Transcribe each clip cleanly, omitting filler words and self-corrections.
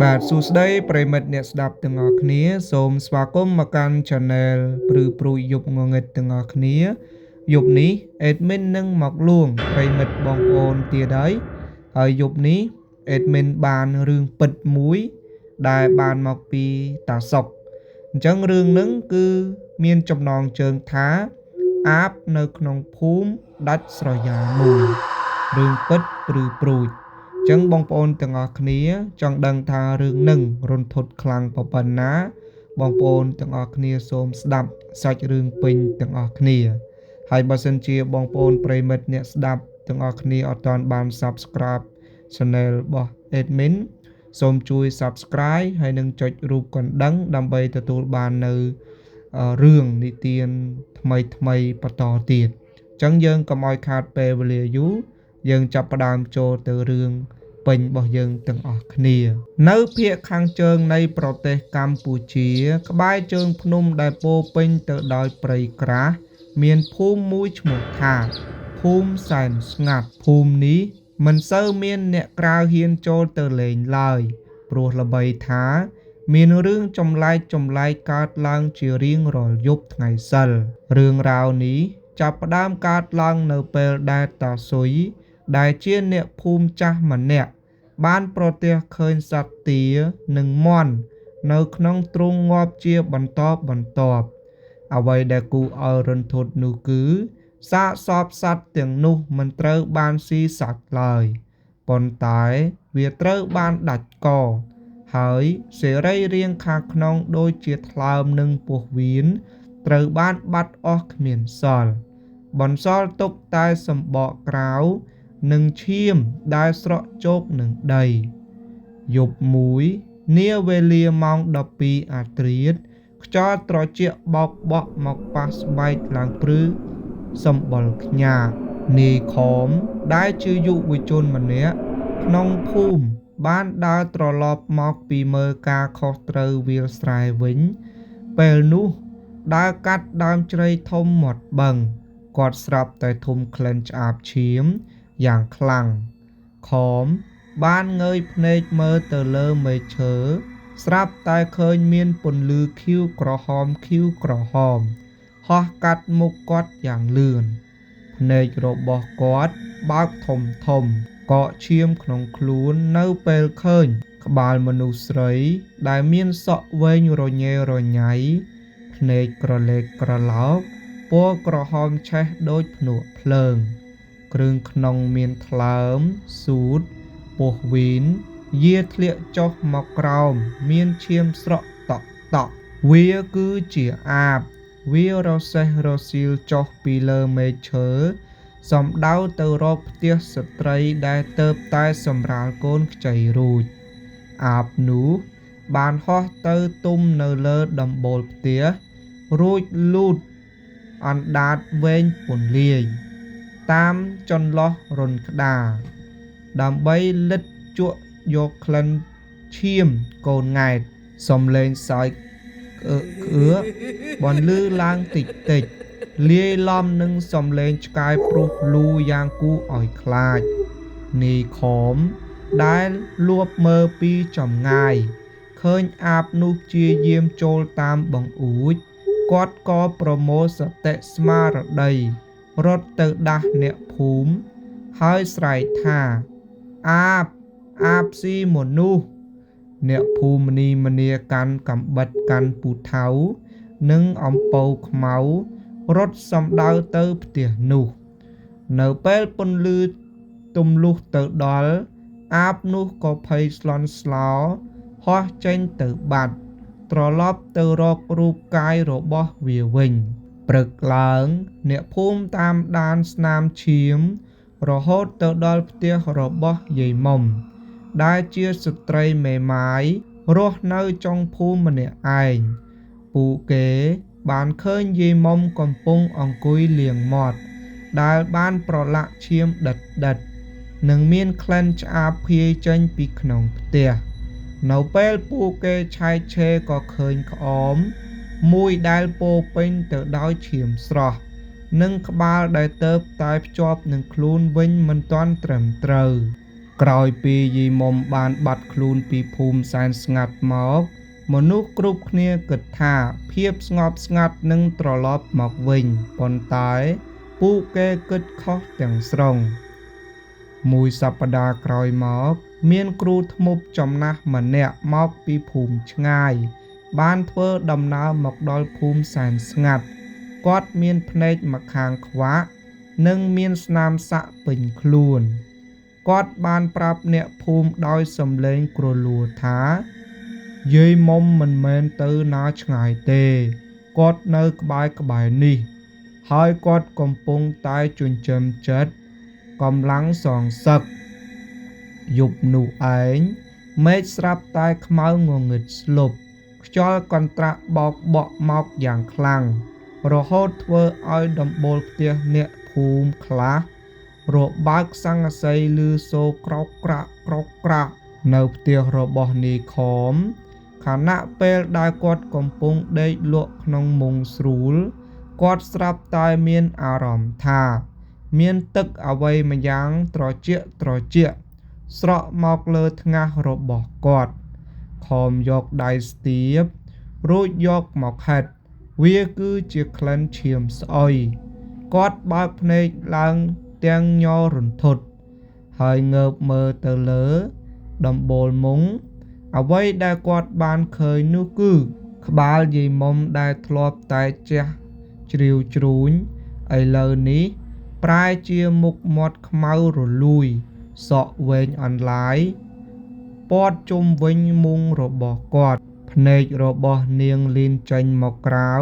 បាទសួស្តីប្រិយមិត្តអ្នកស្ដាប់ទាំងអស់គ្នាសូមស្វាគមន៍មកកាន់ Channel ព្រឺព្រួយយប់ងងឹតទាំងអស់គ្នាយប់នេះ Admin នឹងមកលួងប្រិយមិត្តបងប្អូនទៀតហើយហើយយប់នេះ Admin បានរឿងពិតមួយដែលបានមកពីតាសុកអញ្ចឹងរឿងនឹងគឺមានចំណងជើងថាអាបនៅក្នុងភូមិដាច់ស្រយាលមួយរឿងពិតព្រឺព្រួចចឹងបងប្អូនទាំងអស់គ្នាចង់ដឹងថារឿងនឹងរន្ធត់ខ្លាំងប៉ុណ្ណាបងប្អូនទាំងអស់គ្នាសូមស្ដាប់សាច់រឿងពេញទាំងអស់គ្នាហើយបើសិនជាបងប្អូនប្រិយមិត្តអ្នកស្ដាប់ទាំងអស់គ្នាអត់ទាន់បាន Subscribe Channel របស់ Admin សូមជួយ Subscribe ហើយនិងចុចរូបកណ្ដឹងដើម្បីទទួលបាននៅរឿងនិទានថ្មីថ្មីបន្តទៀតអញ្ចឹងយើងកុំឲ្យខាតពេលវេលាយូរយើងចាប់ផ្ដើមចូលទៅរឿងពេញរបស់យើងទាំងអស់គ្នានៅភាគខាងជើងនៃប្រទេសកម្ពុជាក្បែរជើងភ្នំដែលពោរពេញទៅដោយព្រៃក្រាស់មានភូមិមួយឈ្មោះថាភូមិសែនស្ងាត់ភូមិនេះមិនសូវមានអ្នកក្រៅហ៊ានចូលទៅលេងឡើយព្រោះល្បីថាមានរឿងចម្លែកៗកើតឡើងជារៀងរាល់យប់ថ្ងៃសីលរឿងរ៉ាវនេះចាប់ផ្ដើមកើតឡើងនៅពេលដែលតាស៊ុយដែលជាអ្នកភូមិចាស់ម្នាក់បានប្រទះឃើញសត្វទានិងមាន់នៅក្នុងទ្រុងងាប់ជាបន្តបន្ទាប់អ្វីដែលគួរឲ្យរន្ធត់នោះគឺសាកសពសត្វទាំងនោះមិនត្រូវបានស៊ីសាច់ឡើយប៉ុន្តែវាត្រូវបានដាច់កហើយសរីរាង្គខាងក្នុងដូចជាថ្លើមនិងពោះវៀនត្រូវបានបាត់អស់គ្មានសល់បន្សល់ទុកតែសម្បកក្រៅនិងឈាមដែលស្រក់ជោកនឹងដីយប់មួយនាវេលាម៉ោង12អាធ្រាត្រខ្យល់ត្រជាក់បោកបក់មកប៉ះស្បែកឡើងព្រឺសម្បុរខ្ញាតនាយខមដែលជាយុវជនម្នាក់ក្នុងភូមិបានដើរត្រឡប់មកពីមើលការខុសត្រូវវាលស្រែវិញពេលនោះដើរកាត់ដើមជ្រៃធំមាត់បឹងគាត់ស្រាប់តែធុំក្លិនឆ្អាបឈាមយ៉ាងខ្លាំងខមបានងើយភ្នែកមើលទៅលើមែកឈើស្រាប់តែឃើញមានពន្លឺខៀវក្រហមខៀវក្រហមហោះកាត់មុខគាត់យ៉ាងលឿនភ្នែករបស់គាត់បើកធំធំកកឈាមក្នុងខ្លួននៅពេលឃើញក្បាលមនុស្សស្រីដែលមានសក់វែងរញ៉េរញ៉ៃភ្នែកក្រឡេកក្រឡោកពណ៌ក្រហមឆេះដូចភ្នក់ភ្លើងគ្រឿងក្នុងមានថ្លើមសួតពោះវៀនយាធ្លាក់ចុះមកក្រោមមានឈាមស្រក់តក់តក់វាគឺជាអាបវារសេះរសៀលចុះពីលើមែកឈើសំដៅទៅរកផ្ទះស្ត្រីដែលទើបតែសម្រាលកូនខ្ចីរួចអាបនោះបានហោះទៅទុំនៅលើដំបូលផ្ទះរួចលូតអណ្ដាតវែងពន្លាយតាមចន្លោះរន្ធក្តារដើម្បីលិទ្ធជក់យកក្លិនឈាមកូនង៉ែតសំឡេងសើចក្អឹកក្អឿកបន្លឺឡើងតិចតិចលាយឡំនឹងសំឡេងឆ្កែព្រុសលូយ៉ាងគួរឲ្យខ្លាចនាយខមដែលលួបមើលពីចម្ងាយឃើញអាបនោះព្យាយាមចូលតាមបង្អួចគាត់ក៏ប្រមូលសតិស្មារតីរត់ទៅដាស់អ្នកភូមិហើយស្រែកថាអាបអាបស៊ីមនុស្សអ្នកភូមិនីមនាកាន់កំបិតកាន់ពូថៅនិងអំពៅខ្មៅរត់សំដៅទៅផ្ទះនោះនៅពេលពន្លឺទំលុះទៅដល់អាបនោះក៏ភ័យស្លន់ស្លោហោះចេញទៅបាត់ត្រឡប់ទៅរករូបកាយរបស់វាវិញព្រឹកឡើងអ្នកភូមិតាមដានស្នាមឈាមរហូតទៅដល់ផ្ទះរបស់យាយមុំដែលជាស្ត្រីមេម៉ាយរស់នៅចុងភូមិម្នាក់ឯងពួកគេបានឃើញយាយមុំកំពុងអង្គុយលាងមាត់ដែលបានប្រឡាក់ឈាមដិតដិតនិងមានក្លិនឆ្អាបភាយចេញពីក្នុងផ្ទះនៅពេលពួកគេឆែកឆេរក៏ឃើញក្អមមួយដែលពោរពេញទៅដោយឈាមស្រស់និងក្បាលដែលទើបតែភ្ជាប់នឹងខ្លួនវិញមិនទាន់ត្រឹមត្រូវ ក្រោយពីយាយមុំបានបាត់ខ្លួនពីភូមិសែនស្ងាត់មក មនុស្សគ្រប់គ្នាគិតថាភាពស្ងប់ស្ងាត់នឹងត្រឡប់មកវិញ ប៉ុន្តែពួកគេគិតខុសទាំងស្រុង មួយសប្តាហ៍ក្រោយមក មានគ្រូធ្មប់ចំណាស់ម្នាក់មកពីភូមិឆ្ងាយ បានធ្វើដំណើរមកដល់ភូមិសែនស្ងាត់ គាត់មានភ្នែកម្ខាងខ្វាក់ និងមានស្នាមសាក់ពេញខ្លួន គាត់បានប្រាប់អ្នកភូមិដោយសំឡេងគ្រលួថា យាយមុំមិនមែនទៅណាឆ្ងាយទេ គាត់នៅក្បែរៗនេះ ហើយគាត់កំពុងតែចិញ្ចឹមចិត្តកម្លាំងសងសឹក យប់នោះឯង មេឃស្រាប់តែខ្មៅងងឹតស្លុប ខ្យល់កន្ត្រាក់បោកបក់មកយ៉ាងខ្លាំង រហូតធ្វើឲ្យដំបូលផ្ទះអ្នកភូមិខ្លះរបើកស័ង្កសីឮសូរក្រោកក្រាក់ក្រោកក្រាក់នៅផ្ទះរបស់នាយខម ខណៈពេលដែលគាត់កំពុងដេកលក់ក្នុងមុងស្រួល គាត់ស្រាប់តែមានអារម្មណ៍ថា មានទឹកអ្វីម្យ៉ាងត្រជាក់ត្រជាក់ស្រក់មកលើថ្ងាសរបស់គាត់ ខមយកដៃស្ទាប រួចយកមកហិត វាគឺជាក្លិនឈាមស្អុយ គាត់បើកភ្នែកឡើងទាំងញ័ររន្ធត់ ហើយងើបមើលទៅលើដំបូលមុង អ្វីដែលគាត់បានឃើញនោះគឺ ក្បាលយាយមុំដែលធ្លាប់តែជះជ្រាវជ្រួញ ឥឡូវនេះប្រែជាមុខមាត់ខ្មៅរលួយ សក់វែងអន្លាយព័ទ្ធជុំវិញមុងរបស់គាត់ ភ្នែករបស់នាងលីនចេញមកក្រៅ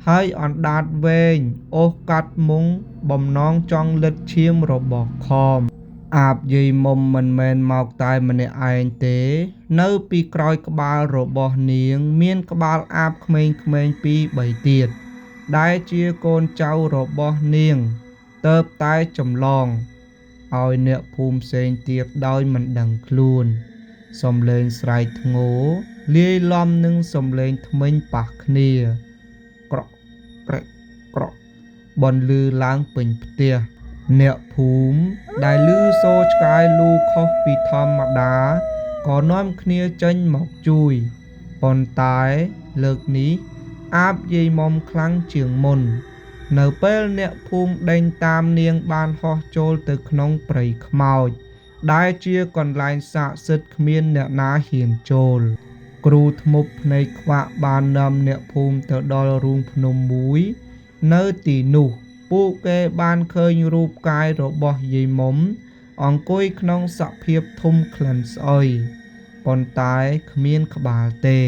ហើយអណ្ដាតវែងអូសកាត់មុងបំណងចង់លិទ្ធឈាមរបស់ខម អាបយាយមុំមិនមែនមកតែម្នាក់ឯងទេ នៅពីក្រោយក្បាលរបស់នាងមានក្បាលអាបក្មេងៗពីរបីទៀត ដែលជាកូនចៅរបស់នាងទើបតែចម្លងឲ្យអ្នកភូមិផ្សេងទៀតដោយមិនដឹងខ្លួន សំឡេងស្រែកធ្ងោលាយឡំនឹងសំឡេងធ្មេញប៉ះគ្នា ក្រក់ក្រែកក្រក់បន្លឺឡើងពេញផ្ទះ អ្នកភូមិដែលឮសូរឆ្កែលូខុសពីធម្មតាក៏នាំគ្នាចេញមកជួយ ប៉ុន្តែលើកនេះអាបយាយមុំខ្លាំងជាងមុន នៅពេលអ្នកភូមិដេញតាមនាងបានហោះចូលទៅក្នុងព្រៃខ្មោច ដែលជាកន្លែងស័ក្តិសិទ្ធិគ្មានអ្នកណាហ៊ានចូល គ្រូធ្មប់ភ្នែកខ្វាក់បាននាំអ្នកភូមិទៅដល់រូងភ្នំមួយ នៅទីនោះពួកគេបានឃើញរូបកាយរបស់យាយមុំអង្គុយក្នុងសភាពធំក្លិនស្អុយ ប៉ុន្តែគ្មានក្បាលទេ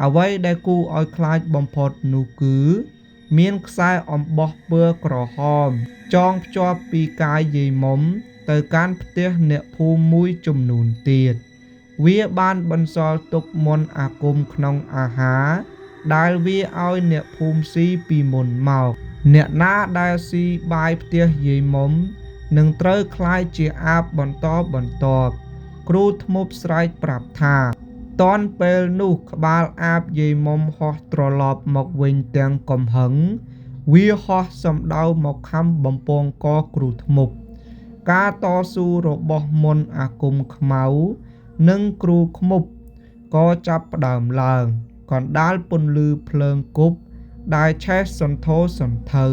អ្វីដែលគួរឲ្យខ្លាចបំផុតនោះគឺ មានខ្សែអំបោះពណ៌ក្រហមចងភ្ជាប់ពីកាយយាយមុំទៅកាន់ផ្ទះអ្នកភូមិមួយចំនួនទៀត វាបានបន្សល់ទុកមន្តអាគមក្នុងអាហារដែលវាឲ្យអ្នកភូមិស៊ីពីមុនមក អ្នកណាដែលស៊ីបាយផ្ទះយាយមុំនឹងត្រូវក្លាយជាអាបបន្តបន្ទាប់ គ្រូធ្មប់ស្រែកប្រាប់ថា ទាន់ពេលនោះក្បាលអាបយាយមុំហោះត្រឡប់មកវិញទាំងកំហឹង វាហោះសំដៅមកខំបំពងកគ្រូធ្មប់ ការតស៊ូរបស់មន្តអាគមខ្មៅនិងគ្រូធ្មប់ក៏ចាប់ផ្ដើមឡើង កណ្ដាលពន្លឺភ្លើងគប់ដែលឆេះសន្ធោសន្ធៅ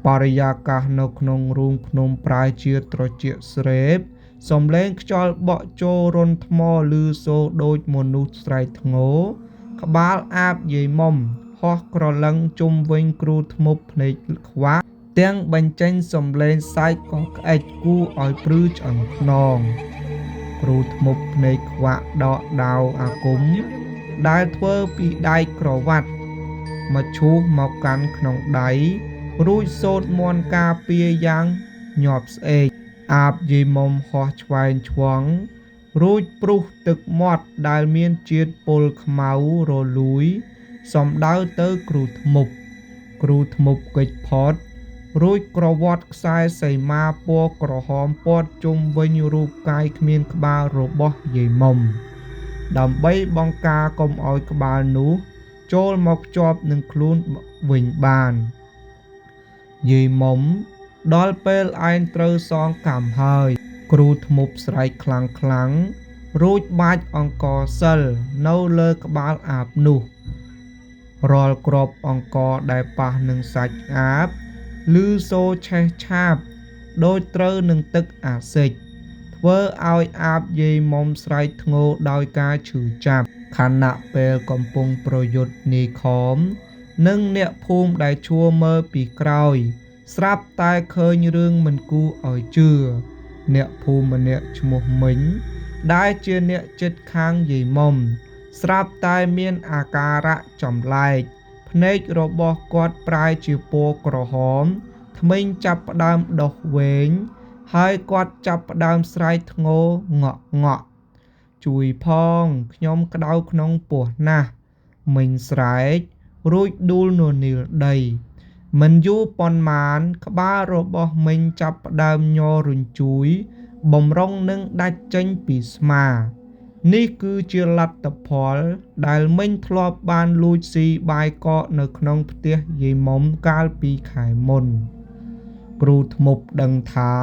បរិយាកាសនៅក្នុងរូងភ្នំប្រែជាត្រជាក់ស្រេប សំឡេងខ្យល់បក់ចូលរន្ធថ្មឮសូរដូចមនុស្សស្រែកធ្ងោ ក្បាលអាបយាយមុំហោះក្រឡឹងជុំវិញគ្រូធ្មប់ភ្នែកខ្វាក់ ទាំងបញ្ចេញសំឡេងសែកកក្អិចគួរឲ្យព្រឺឆ្អឹងខ្នង គ្រូធ្មប់ភ្នែកខ្វាក់ដកដាវអាគមដែលធ្វើពីដែកក្រវ៉ាត់មកឈូសមកកាន់ក្នុងដៃ រួចសូត្រមន្តការពារយ៉ាងញាប់ស្អេក អាបយាយមុំហោះឆ្វែងឆ្វង់ រួចព្រុសទឹកមាត់ដែលមានជាតិពុលខ្មៅរលួយសំដៅទៅគ្រូធ្មប់ គ្រូធ្មប់កិច្ចផុត រួចក្រវាត់ខ្សែសីមាពណ៌ក្រហមព័ទ្ធជុំវិញរូបកាយគ្មានក្បាលរបស់យាយមុំ ដើម្បីបង្ការកុំឲ្យក្បាលនោះចូលមកភ្ជាប់នឹងខ្លួនវិញបាន យាយមុំដល់ពេលឯងត្រូវសងកម្មហើយ គ្រូធ្មប់ស្រែកខ្លាំងៗរួចបាចអង្ករសិលនៅលើក្បាលអាបនោះរាល់គ្រាប់អង្ករដែលប៉ះនឹងសាច់អាបឮសូរឆេះឆាបដូចត្រូវនឹងទឹកអាស៊ីតធ្វើឲ្យអាបយាយមុំស្រែកធ្ងោដោយការឈឺចាប់ខណៈពេលកំពុងប្រយុទ្ធនាយខមនិងអ្នកភូមិដែលឈួរមើលពីក្រោយស្រាប់តែឃើញរឿងមិនគួរឲ្យជឿអ្នកភូមិម្នាក់ឈ្មោះមិញដែលជាអ្នកចិត្តខាងយាយមុំស្រាប់តែមានអាការៈចម្លែកភ្នែករបស់គាត់ប្រែជាពណ៌ក្រហមធ្មេញចាប់ផ្ដើមដុះវែងហើយគាត់ចាប់ផ្ដើមស្រែកធ្ងោងក់ងក់ជួយផងខ្ញុំក្តៅក្នុងពោះណាស់មិញស្រែករួចដួលននៀលដីមិនយូរប៉ុន្មានក្បាលរបស់មិញចាប់ផ្ដើមញ័ររញ្ជួយបំរុងនឹងដាច់ចេញពីស្មានេះគឺជាលទ្ធផលដែលមិញធ្លាប់បានលួចស៊ីបាយកកនៅក្នុងផ្ទះយាយមុំកាលពីខែមុនគ្រូធ្មប់ដឹងថា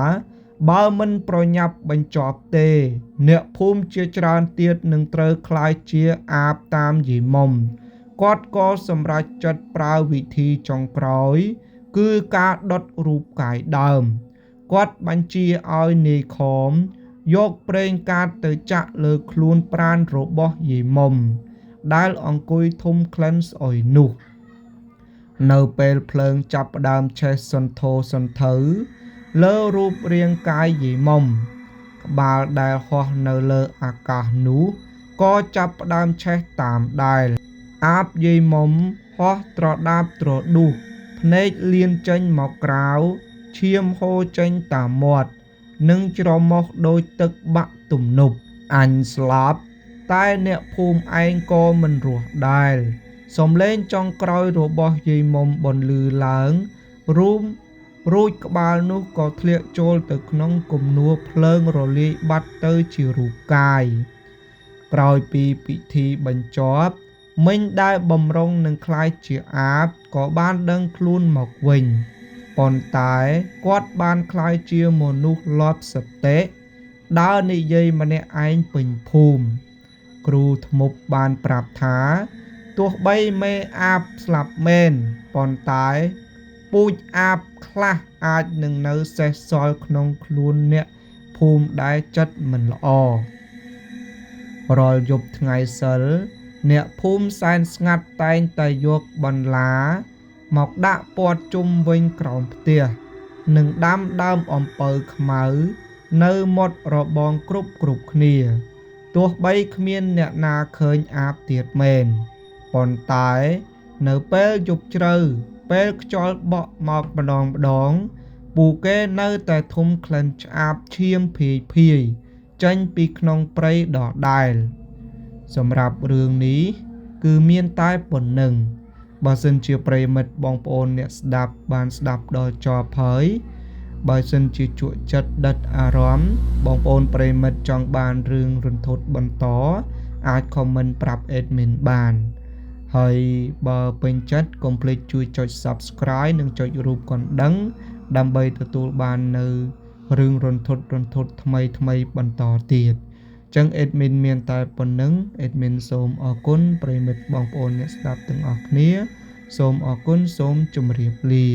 បើមិនប្រញាប់បញ្ចប់ទេអ្នកភូមិជាច្រើនទៀតនឹងត្រូវក្លាយជាអាបតាមយាយមុំគាត់ក៏សម្រេចចិត្តប្រើវិធីចុងក្រោយគឺការដុតរូបកាយដើមគាត់បញ្ជាឲ្យនាយខមយកប្រេងកាតទៅចាក់លើខ្លួនប្រាណរបស់យាយមុំដែលអង្គុយធំក្លិនស្អុយនោះនៅពេលភ្លើងចាប់ផ្ដើមឆេះសន្ធោសន្ធៅលើរូបរាងកាយយាយមុំក្បាលដែលហោះនៅលើអាកាសនោះក៏ចាប់ផ្ដើមឆេះតាមដែរអាបយាយមុំហោះត្រដាបត្រដួសភ្នែកលៀនចេញមកក្រៅឈាមហូរចេញតាមមាត់និងច្រមុះដូចទឹកបាក់ទំនប់អញស្លាប់តែអ្នកភូមិឯងក៏មិនរស់ដែរសំឡេងចុងក្រោយរបស់យាយមុំបន្លឺឡើងរួមរួចក្បាលនោះក៏ធ្លាក់ចូលទៅក្នុងគំនួរភ្លើងរលាយបាត់ទៅជារូបកាយក្រោយពីពិធីបញ្ចប់មិញដែលបំរុងនឹងក្លាយជាអាបក៏បានដឹងខ្លួនមកវិញប៉ុន្តែគាត់បានក្លាយជាមនុស្សលាប់សតិដើរនិយាយម្នាក់ឯងពេញភូមិគ្រូធ្មប់បានប្រាប់ថាទោះបីមេអាបស្លាប់មែនប៉ុន្តែពូជអាបខ្លះអាចនឹងនៅសេសសល់ក្នុងខ្លួនអ្នកភូមិដែលចិត្តមិនល្អរាល់យប់ថ្ងៃសិលអ្នកភូមិសែនស្ងាត់តែងតែយកបន្លាមកដាក់ព័ទ្ធជុំវិញក្រោមផ្ទះនិងដាំដើមអំពៅខ្មៅនៅមាត់របងគ្រប់គ្នាទោះបីគ្មានអ្នកណាឃើញអាបទៀតមែនប៉ុន្តែនៅពេលយប់ជ្រៅពេលខ្យល់បក់មកម្ដងពួកគេនៅតែធំក្លិនឆ្អាបឈាមភាយៗចេញពីក្នុងព្រៃដដែលសម្រាប់រឿងនេះគឺមានតែប៉ុណ្ណឹងបើសិនជាប្រិយមិត្តបងប្អូនអ្នកស្ដាប់បានស្ដាប់ដល់ចប់ហើយបើសិនជាជក់ចិត្តដិតអារម្មណ៍បងប្អូនប្រិយមិត្តចង់បានរឿងរន្ធត់បន្តអាច comment ប្រាប់ admin បានហើយបើពេញចិត្តកុំភ្លេចជួយចុច Subscribe និងចុចរូបកណ្ដឹងដើម្បីទទួលបាននៅរឿងរន្ធត់ថ្មីៗបន្តទៀតចឹង admin មានតែប៉ុណ្ណឹង admin សូមអរគុណប្រិយមិត្តបងប្អូនអ្នកស្ដាប់ទាំងអស់គ្នាសូមអរគុណសូមជម្រាបលា